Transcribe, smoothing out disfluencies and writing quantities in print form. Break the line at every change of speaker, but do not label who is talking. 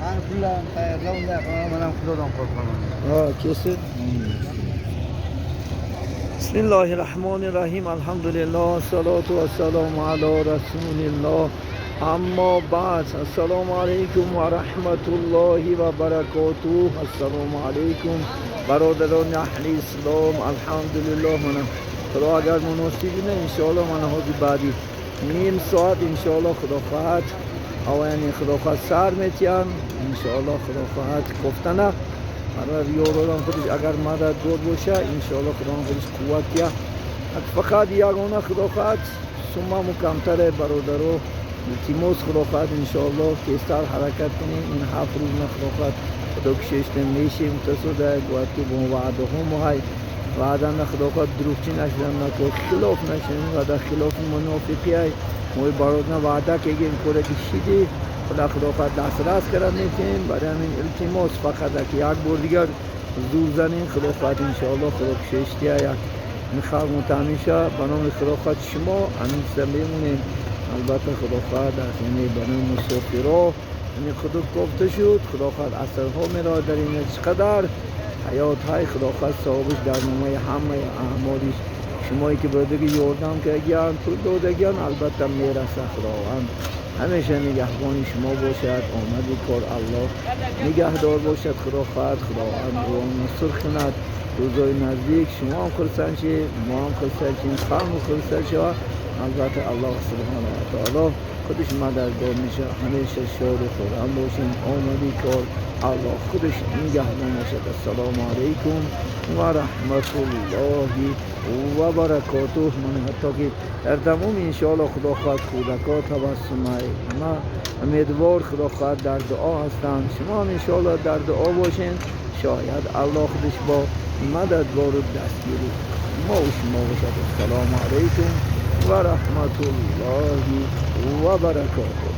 Qani, pullarni tayyorla, unday qilaman, man ham Xudodan qo'rqaman.
Ha, kelsin. Bismillahirrahmanirrahim. Alhamdulillah. Salatu vesselamu ala Resulillah. Ammo ba'd. Assalomu alaykum va rahmatullohi va barakatuh. Assalomu alaykum. Бародарони аҳли ислом, алҳамдулиллоҳ, мана Худо агар муносиб бина, иншоаллоҳ, мана ҳозир баъди ним соат, иншоаллоҳ, Худо хоҳад, ава, яъне Худо хоҳад, сар метиҳанд, иншоаллоҳ, Худо хоҳад, кофтана барои ёрорам худаш агар мададгор боша, иншоаллоҳ, Худованд худаш қувват диҳа. Фақат ягона, Худо хоҳад, суммаму камтаре, бародаро, илтимос, Худо хоҳад, иншоаллоҳ, тезтар ҳаракат кунем. Ин 7 рӯз на, Худо хоҳад, Худо кишештем мешем тасуда, бояд ки бо ваъдаҳо моҳай ваъда на, Худо хоҳад, дурӯғчӣ нашудан нако, хилоф нашавем, ваъда хилофи мунофиқиай. Мои бародна ваъда кегем, коре ки шиди худо хоҳад, дастрас карда метиҳем. Барои ҳамин илтимос, фақат ки як бор дигар зур занем, Худо хоҳад, иншоаллоҳ, Худо кишештия, як ин халқ мутаъмин шава. Ба номи Худо хоҳад, шумо ҳамин чиза мемонем, албатта, Худо хоҳад, яъне ба номи мусофиро, яъне худо кофта шуд, Худо хоҳад, асрҳо меравад дар ин чӣ қадар ҳаётҳои, Худо хоҳад, савобиш дар номаи ҳамаи аъмоли шумое ки бародари ёрдам кардагиан, пул додагиан, албатта, мераса. Худованд ҳамеша нигаҳбони шумо бошад. Омади кор Аллоҳ нигаҳдор бошад. Худо хоҳад, Худованд рӯона сурх кунад. Рӯзои наздик шумо ҳам хурсанд шед, мо ҳам хурсанд шем, қавму хурсанд шавад. Албатта, Аллоҳ субҳонаҳу ва таоло худаш мададгор мешавад. Ҳамеша шоду хуррам бошем. Омади кор Аллоҳ худаш нигаҳбон бошад. Ассалому алайкум ва раҳматуллоҳи ва баракотуҳ. Ман ҳатто ки дар тамоми, иншоаллоҳ, Худо хоҳад, кӯдакҳо табассумай, ҳама умедвор, Худо хоҳад, дар дуо ҳастанд. Шумо ҳам, иншоаллоҳ, дар дуо бошед. Шояд Аллоҳ худаш бо мададгору дастгири мо шумо бошад. Ассалому алайкум ва раҳматуллоҳи ва баракотуҳ.